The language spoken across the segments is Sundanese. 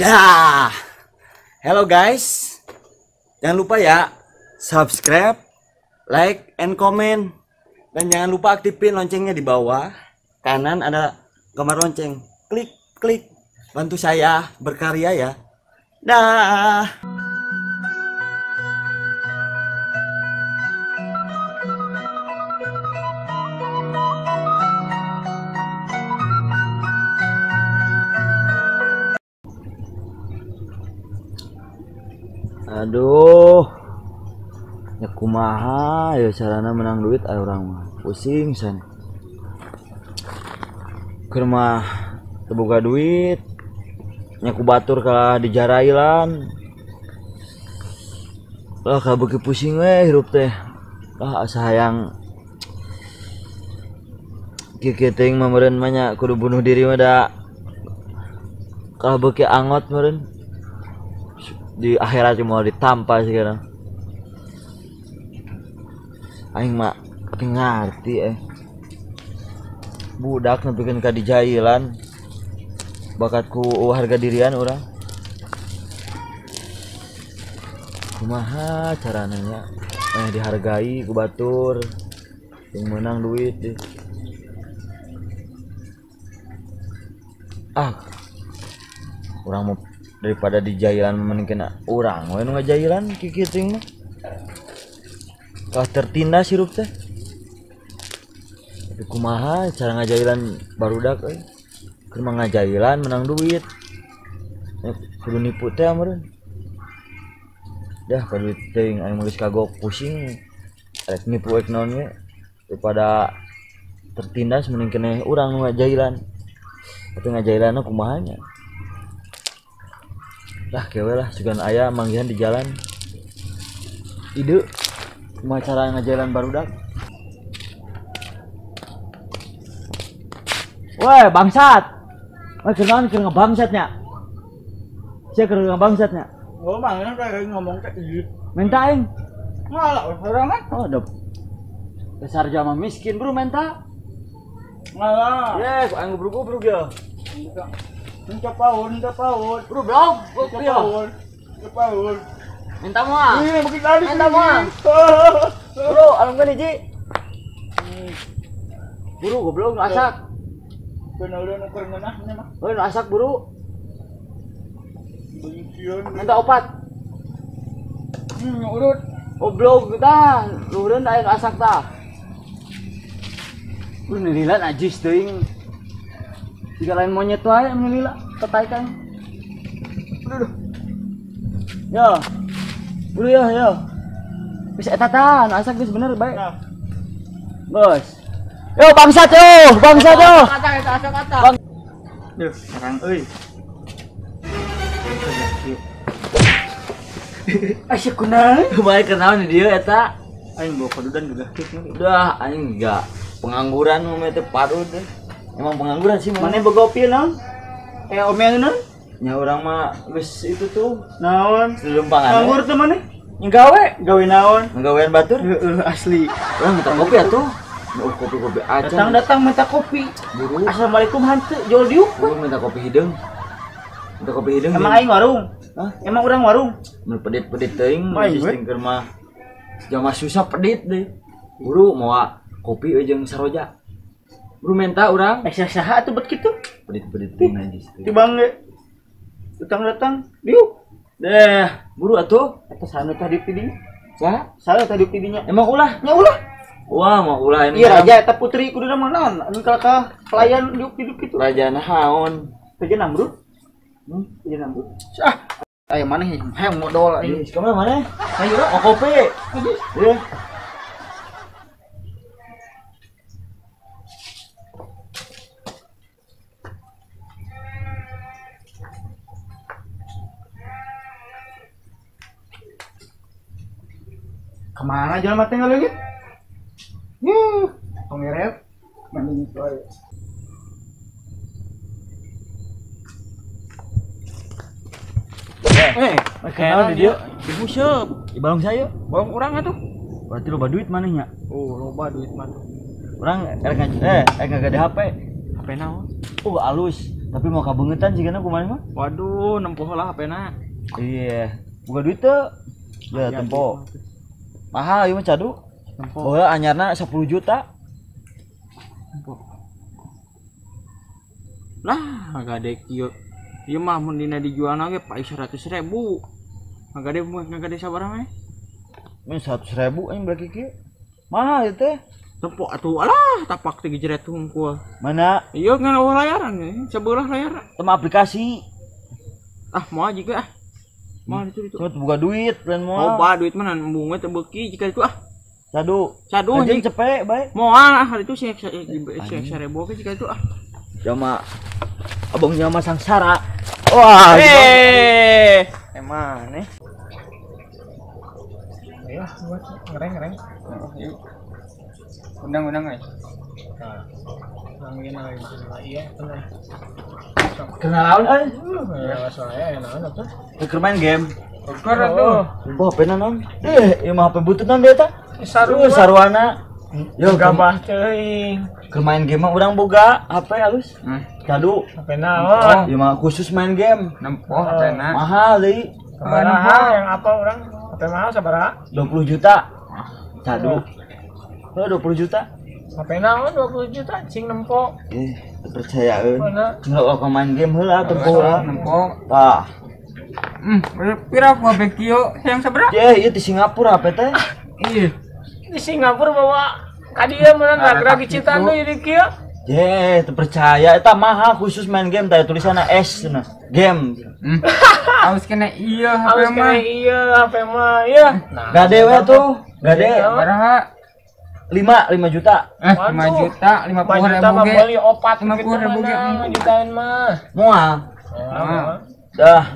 Ya. Hello guys. Jangan lupa ya subscribe, like, and comment. Dan jangan lupa aktifin loncengnya di bawah. Kanan ada gambar lonceng. Klik, klik. Bantu saya berkarya ya. Dah. Aduh, ya kumaha ya carana menang duit ayo orang mah pusing san. Keur mah teu boga duit, nya ku batur kalah dijarailan. Lah kabeuki pusing we hirup teh. Lah asa hayang kieu-kieu teuing mah meureun mah nya kudu bunuh diri mah da kalah beuki angot meureun. Di akhirat mau ditampa sekarang. Aing mah teu ngarti Budak nepikeun ka dijailan. Bakatku harga dirian urang. Kumaha carana nya dihargai ku batur. Yang menang duit deh. Ah. Urang mau daripada dijailan mending kena urang we nu ngajailan kieu teuing mah. Kalah tertindas hirup teh. Tapi kumaha cara ngajailan barudak euy. Keur mah ngajailan menang duit. Kudu nipu teh meureun. Dah ka duit teuing aing mah geus kagok pusing. Rek nipu rek naon we daripada tertindas mending kena urang nu ngajailan. Tapi ngajailanna kumaha nya. Lah kewe lah sugan aya manggihan di jalan. Ide kumaha cara ngajailan barudak. Woi bangsat. Woi keur naon keur ngebangsatnya? Sia keur ngebangsatnya. Oh mangga kayak ngomong teh ieu. Menta aing. Ngalah sorangan. Oh dep. Besar jama miskin bro menta. Ngalah. Ye, aing gobrok-gobrok ya. Minta paun, minta paun. Bro, blog, goblok. Minta paun. Minta moal. Ih, bukit tadi. Minta moal. Bro, alungkeun hiji. Buru goblok nu asak. Bener nu keur ngeunah nya mah. Heuh nu asak buru. Minta opat. Urut. Goblok tah, luhureun aya nu asak tah. Bro nilila najis teuing. Jika lain monyet wae menilila tetaikan. Aduh. Yo. Buru yo yo. Geus eta tah, nu asak geus bener bae. Bos. Yo bangsat yo, bangsat yo. Kata kata kata. Duh, serang euy. Asyik kunaon? Bae kenaon di dieu eta? Aing bawa padudan juga. Udah aing enggak pengangguran mah teh parud deh. Emang pengangguran sih mana boga opi naon? Omel naon? Nya urang mah geus itu tuh. Naon? Lempangan. Nganggur teh maneh? Gawe, gawe naon? Ngagawean batur? Heeh, asli. Urang minta kopi atuh. Kopi-kopi aja. Datang-datang minta kopi. Buru. Assalamualaikum hantu, jol diuk. Buru minta kopi hideung. Minta kopi hideung. Emang aing warung? Hah? Emang urang warung? Mun pedit-pedit teuing, geus keur mah jama susah pedit deh. Buru moal kopi jeung saroja. Buru minta urang. Saha atuh bet kitu? Pedit-pedit teuing najis. Tibang ge. Datang-datang diuk. Deh, buru atuh. Eta sana tadi pidinya. Saha? Saha tadi pidinya. Emang ulah? Nya ulah. Wah, mau ulah ini. Iya raja eta putri kuduna mah naon? Anu ka pelayan diuk diuk kitu. Raja naon? Raja Namrud. Raja Namrud. Ah, aya maneh hayang modol aing. Geus kumaha maneh? Ayo lah, mau kopi. Iya. Kemana jalan mati nggak lagi? Yuh, pengeret, mending itu aja. Kenal di dia? Di buseup. Di balong saya? Balong urang atuh. Berarti loba duit manehnya? Oh, loba duit mah tuh. Urang erek ngagade HP. HP naon? Oh, alus. Tapi mau kabeungetan jigana kumaha mah? Waduh, nempo lah HP-na. Iya, buka duit teu. Ya tempo. Mahal ieu mah cadu. Tempo. Baheula anyarna 10 juta. Tempo. Lah, gade kieu. Ieu mah mun dina dijualna ge pae 100.000. Ngagade ngagade sabaraha mah? Mun 100.000 aing bagi kieu. Mahal ieu teh. Tempo atuh alah tapak teh gejeret hungkul. Mana? Iya ngan eueuh layaran sebelah layar. Tema aplikasi. Ah, moal jiga ah. Moal itu itu. Terus buka duit lain moal. Loba duit mah embung we teu beuki jika itu ah. Cadu. Cadu anjing cepek bae. Moal ah hari itu sih 1.000 ge jika itu ah. Jama abangnya mah sangsara. Wah, emang nih. Ayo buat ngereng-ngereng. Yuk. Undang-undang guys. Nah, mungkin lagi iya, tenang. Kenalan euy. Ya soalnya naon atuh. Keur main game. Keur atuh. Sumpah HP-na naon? Ieu mah HP butut naon dia tah? Sarwana. Yo gabah teuing. Keur main game mah urang boga HP halus. Cadu. HP naon? Ieu mah khusus main game. Nempo HP-na. Mahal deui. Sabaraha yang apa urang? HP mahal sabaraha? 20 juta. Cadu. Oh, 20 juta. HP naon 20 juta cing nempo. Teu percaya euy. Enggak kok main game heula tempo heula. Nempo. Tah. Pira ku HP kieu hayang sabaraha? Ye, ieu di Singapura HP teh. Ih. Di Singapura bawa ka dieu meunang ragrag citan nu jadi kieu. Ye, teu percaya eta mahal khusus main game tah tulisanna S cenah. Game. Harus kena ieu HP mah. Harus kena ieu HP mah ieu. Gade we tuh. Gade. Sabaraha? 5 juta. 5 juta, 50 ribu ge. Beli opat 50.000 ge jutaan mah. Moal. Dah.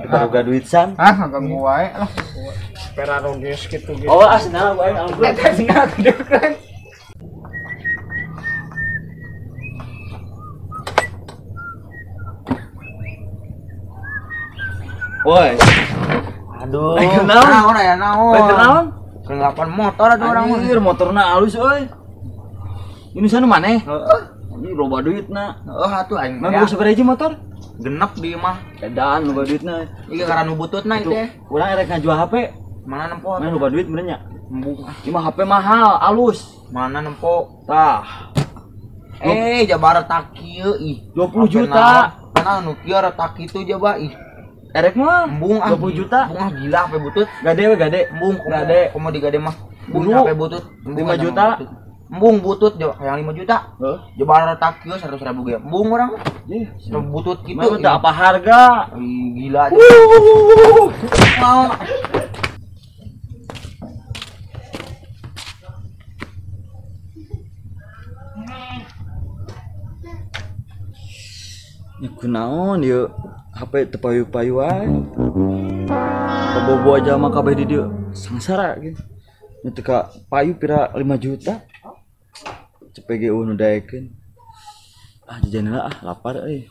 Baru gak duit san. Ah, ganggu wae lah. Peraroges gitu gitu. Oh, asna wae anggur. Eta sina kedekan. Woi. Aduh. Naon aya naon? Naon? Kelapan motor ada orang anjir, motorna halus euy. Ini sana maneh? Heeh. Ini loba duitna. Heeh atuh aing. Mah boga sabaraha hiji motor? Genep di mah. Edan loba duitna. Ieu karena nu bututna ieu teh. Urang erek ngajual HP. Mana nempo? Mana loba duit meureun nya? Embung ah. Ieu mah HP mahal, alus. Mana nempo? Tah. Jabar retak kieu ih. 20 juta. Mana nu kieu retak kitu jaba ih. Erek mah embung ah 20 juta. Embung ah gila HP butut. Gade we gade. Embung gade. Komo digade mah. Embung HP butut. 5 juta. Embung butut yang 5 juta. Heeh. Jabar retak kieu 100.000 ge. Embung urang. Ih, butut kitu. Mah teu apa harga. Gila. Mau. Ya kunaon ieu HP teu payu-payu wae. Bobo aja mah kabeh di dieu sangsara gitu. Nu teu ka payu pira 5 juta. Cepet ge eueuh nu daekeun. Ah jajan heula ah lapar euy.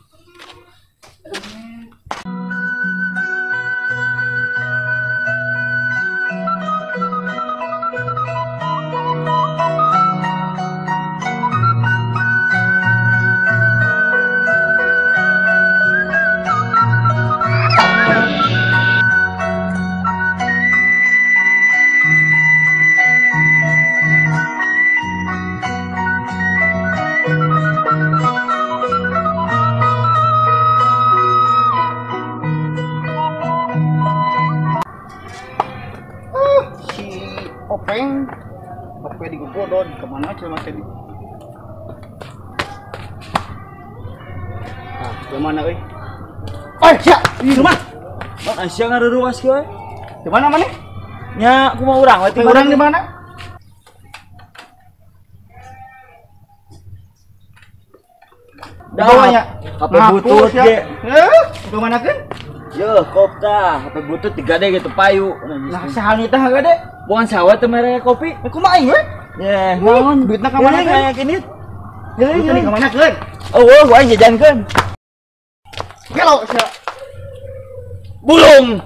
Openg, HP digogodon kemana aja mas ini? Nah, kemana euy? Oi, sia, di rumah. Bang Aisyah ngaruruas kieu. Di mana mana? Nya, kumaha urang we? Urang di mana? Dah, HP butut ge. Heuh, kemana keun? Yo, kop tah, HP butut digade gitu payu. Lah saha nu tah gade? Bukan sawah teh mere kopi. Kumaha aing we? Ye, naon? Duitna ka mana keun? Kinit. Duitna ka mana keun? Eueuh, aing jajankeun. Gelo sia. Bulung.